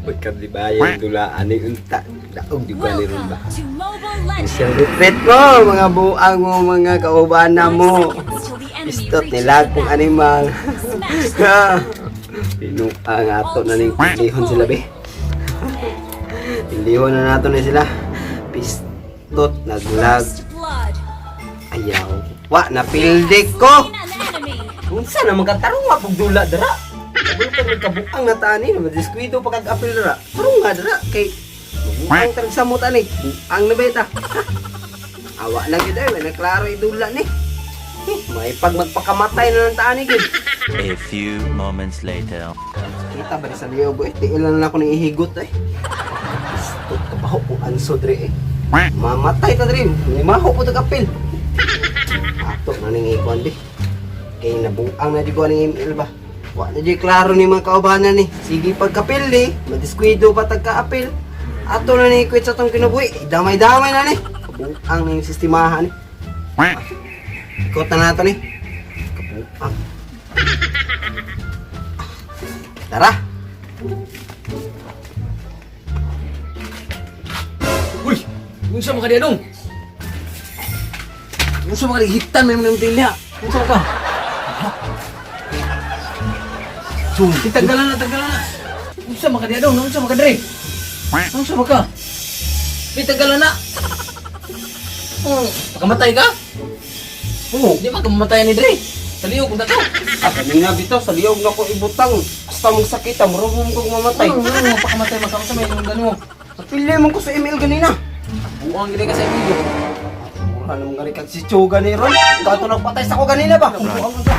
Magkadibayan dulaan ni unta. Daog di ba ni ron ba? Welcome to Mobile Legends. Isang retreat mo, mga buang mo, mga kaubana mo. Seconds till the enemy Pistot reaches nila the kung battle. animal. Smash them. Pinuang ato na ning pilihon sila be. Pilihon na nato ni sila. Pistot naglag. First blood. Ayaw. Wa na pildik ko. Slain an enemy. Unsa na magkatarong nga pug dula dara. Kabul ka rin kabuang na tani na madiskuido pa kag apil dara. Tarong nga dara kay mabuang tarag samot ani. Buang na beta. Awa lang gid ay naklaro idula ni. May pag magpakamatay na lang tani gid. A few moments later. Kita ba ni sa liyo eh? Tiilan na ako ni ihigot eh. Pistot ka ba kung anso dre eh. Mamatay ta dre. Limaho po tag apil. Ato na ning ikuan di. Kay nabuang na di ko ning ML ba. Wa na di klaro ni mga kaubanan ni. Sige pagkapil ni, madiskwido pa tag kaapil. Ato na ni kwit sa tong kinabuhi. Damay-damay na ni. Kabuang na yung sistemahan ni. Ikot na nato ni. Kabuang. Tara. Uy! Unsa man ka diha dong? Unsa man ka diha? Hitan man imong tilya. Unsa ka? Sum, tagalan na, tagalan na. Unsa man ka diha dong? Unsa man ka dre? Unsa man ka? Di tagalan na. Oh, pakamatay ka? Oo, di man ka mamatay ni dre. Sa liog kung dato. Ah, kanina bitaw sa liyog na ko ibutang. Basta mong sakita, murag mo kong mamatay. Ano, ano, pakamatay man ka unsa may imong gano? Sa pili mo ko sa ML ganina. Buang gid ka sa imong. Mura naman gani kag si Chu gani ron. Kato nagpatay sa ko ganina ba? Buang ka.